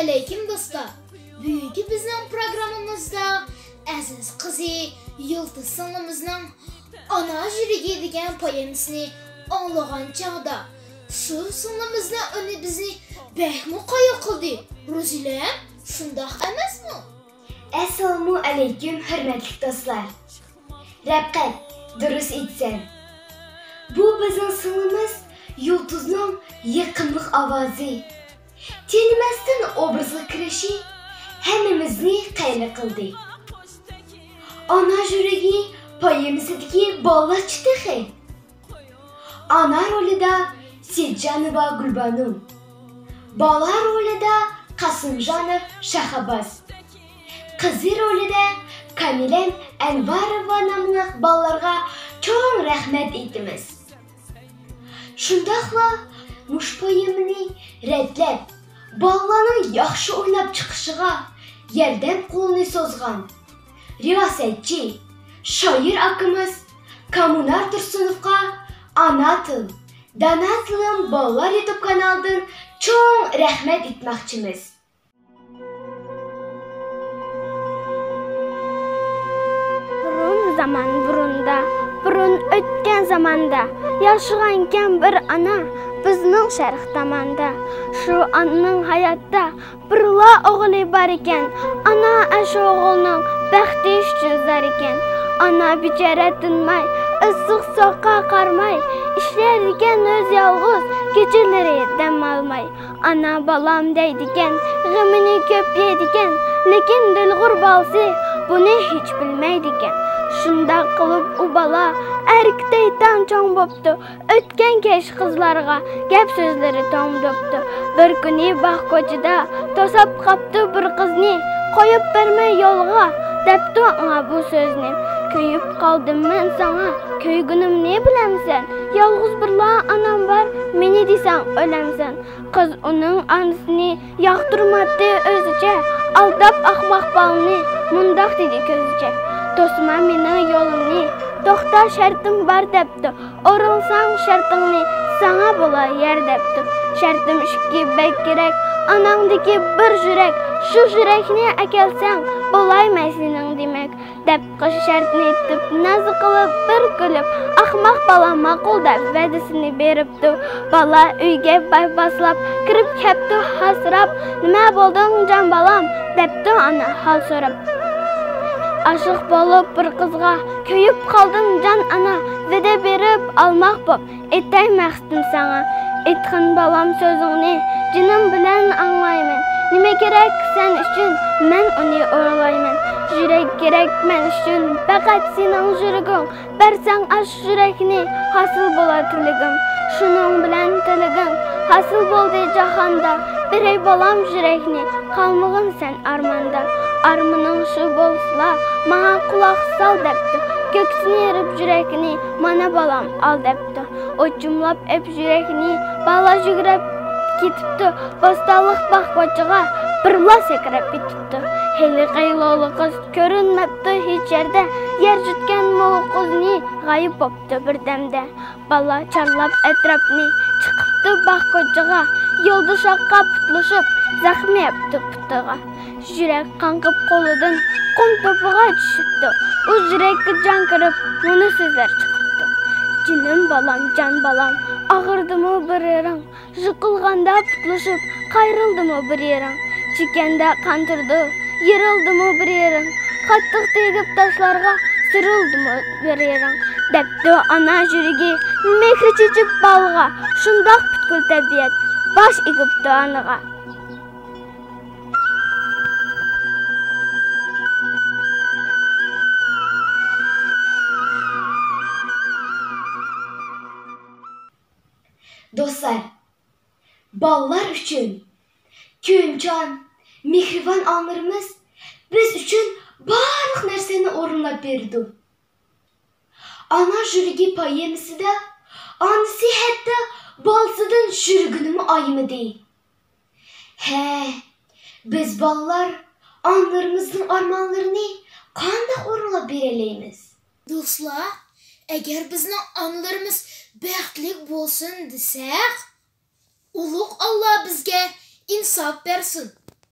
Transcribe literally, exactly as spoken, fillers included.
ئەلەيكۇم دوستلار! بۈگۈنكى بىزنىڭ پروگراممىمىزدا ئەزىز قىزى يۇلتۇز سىڭلىمىزنىڭ ئانا يۈرىكى دېگەن پويېمىسىنى ئاڭلىغان چاغدا، شۇ سىڭلىمىزنىڭ ئۈنى بىزنى بەكمۇ قايىل قىلدى. روزىلەم، شۇنداق ئەمەسمۇ؟ ئەسسالامۇ ئەلەيكۇم، ھۆرمەتلىك دوستلار! رەپقەت، دۇرۇس ئېيتىسەن. بۇ بىزنىڭ سىڭلىمىز يۇلتۇزنىڭ يېقىملىق ئاۋازى. تېنىمەستىن ئوبرازغا كىرىشى ھەممىمىزنى قەيران قىلدى. ئانا يۈرىكى پويېمىسىدىكى بالىلارچە تېخى. ئانا رولىدا سېيىتجانوۋا گۈلبانۇ، بالا رولىدا قاسىمجانوف شاھاباز، قىزى رولىدا كامىلەم ئەنۋاروۋا ناملىق بالىلارغا چوڭ رەھمەت ئېيتىمىز. شۇنداقلا مۇشۇ پويېمىنى رەتلەپ، بالىلارنىڭ ياخشى ئويناپ چىقىشىغا ياردەم قولىنى سوزغان رىياسەتچى، شائىر ئاكىمىز كامۇنار تۇرسۇنوۋقا ئانا تىل، دانا تىلىم بالىلار يۇتۇب كانالىدىن چوڭ رەھمەت ئېيتماقچىمىز. بۇرۇن زامان بۇرۇندا، بۇرۇن ئۆتكەن زاماندا ياشىغانكەن بىر ئانا بىزنىڭ شەرق تاماندا. شۇ ئانىنىڭ ھاياتتا بىرلا ئوغلى بار ئىكەن. ئانا ئاشۇ ئوغلىنىڭ بەختى ئۈچۈن زار ئىكەن. ئانا بىچارە تىنماي، ئىسسىق سوغۇققا قارىماي، ئىشلەيدىكەن ئۆزى يالغۇز، كېچىلىرى دەم ئالماي. ئانا بالام دەيدىكەن، غېمىنى كۆپ يەيدىكەن، لېكىن دىلغۇر بالىسى بۇنى ھېچ بىلمەيدىكەن. شۇنداق قىلىپ ئۇ بالا ئەركىدەك تەڭ چوڭ بوپتۇ. ئۆتكەن كەچ قىزلارغا گەپ سۆزلىرى توڭ بوپتۇ. بىر كۈنى باغ كوچىدا توساپ قاپتۇ بىر قىزنى، قويۇپ بەرمەي يولغا، دەپتۇ ئاڭا بۇ سۆزنى. كۆيۈپ قالدىم مەن ساڭا، كۆيگىنىمنى بىلەمسەن؟ يالغۇز بىرلا ئانام بار، مېنى دېسەڭ ئۆلەمسەن. قىز ئۇنىڭ ئانىسىنى ياقتۇرماتتى ئۆزىچە، ئالداپ ئاخماق بالىنى مۇنداق دېدى كۆزىچە. توسما مېنىڭ يولۇمنى، توختا شەرتىم بار دەپتۇ. ئورۇنلىساڭ شەرتىڭنى، ساڭا بولا يەر دەپتۇ. شەرتىم شۇكى بەك كېرەك، ئاناڭدىكى بىر يۈرەك، شۇ يۈرەكنى ئەكەلسەڭ، بولاي مەن سېنىڭ دېمەك. دەپ قىز شەرتنى ئېيتىپ، ناز قىلىپ بىر كۈلۈپ، ئاخماق بالا ماقۇل دەپ ۋەدىسىنى بېرىپتۇ. بالا ئۆيگە پايپاسلاپ كىرىپ كەپتۇ ھاسىراپ، نېمە بولدۇڭ جان بالام؟ دەپتۇ ئانا ھال سوراپ. ئاشىق بولۇپ بىر قىزغا، كۆيۈپ قالدىم جان ئانا، ۋەدە بېرىپ ئالماق بوپ، ئېيتاي مەقسىتىم ساڭا. ئېيتقىن بالام سۆزۈڭنى، جېنىم بىلەن ئاڭلايمەن. نېمە كېرەك سەن ئۈچۈن، مەن ئۇنى ئورۇنلايمەن. يۈرەك كېرەك مەن ئۈچۈن، پەقەت سېنىڭ يۈرىكىڭ. بەرسەڭ ئاشۇ يۈرەكنى، ھاسىل بولا تىلىكىم. شۇنىڭ بىلەن تىلىكىڭ ھاسىل بولدى جاھاندا. بېرەي بالام يۈرەكنى، قالمىغىن سەن ئارماندا. ئارمىنىڭ شۇ بولسىلا، ماڭا قۇلاق سال دەپتۇ. كۆكسىنى ئېرىپ يۈرەكنى، مانا بالام ئال دەپتۇ. ئوچۇملاپ ئەپ يۈرەكنى، بالا يۈگۈرۈپ كېتىپتۇ. بوستانلىق باغ كوچىغا بىرلا سەكرەپ يېتىپتۇ. ھېلىقى لولا قىز كۆرۈنمەپتۇ ھېچ يەردە. يەر يۇتقانمۇ قىزنى، غايىب بوپتۇ بىردەمدە. بالا چارلاپ ئەتراپنى، چىقىپتۇ باغ كوچىغا. يولدا شاخقا پۇتلىشىپ، زەخمە يەپتۇ پۇتىغا. يۈرەك قاڭقىپ قولىدىن، قۇم توپىغا چۈشۈپتۇ. ئۇ يۈرەككە جان كىرىپ، مۇنۇ سۆزلەر چىقىپتۇ. جېنىم بالام، جان بالام، ئاغرىدىمۇ بىر يېرىڭ؟ يىقىلغاندا پۇتلىشىپ، قايرىلدىمۇ بىر يېرىڭ؟ چېكەندە قان تۇرىدۇ، يېرىلدىمۇ بىر يېرىڭ؟ قاتتىق تېگىپ تاشلارغا، سىرىلدىمۇ بىر يېرىڭ؟ دەپتۇ ئانا يۈرىكى، مېھرى چېچىپ بالىغا. شۇنداق پۈتكۈل تەبىئەت باش ئېگىپتۇ ئانىغا. دوستلار، بالىلار ئۈچۈن كۆيۈمچان، مېھرىبان ئانىلىرىمىز بىز ئۈچۈن بارلىق نەرسىنى ئورۇنلاپ بېرىدۇ. ئانا يۈرىكى پويېمىسىدا ئانىسى ھەتتا بالىسىدىن يۈرىكىنىمۇ ئايىمىدى. ھە، بىز بالىلار ئانىلىرىمىزنىڭ ئارمانلىرىنى قانداق ئورۇنلاپ بېرەلەيمىز؟ دوستلار، ئەگەر بىزنىڭ ئانىلىرىمىز بەختلىك بولسۇن دېسەك، ئۇلۇغ ئاللا بىزگە ئىنساپ بەرسۇن.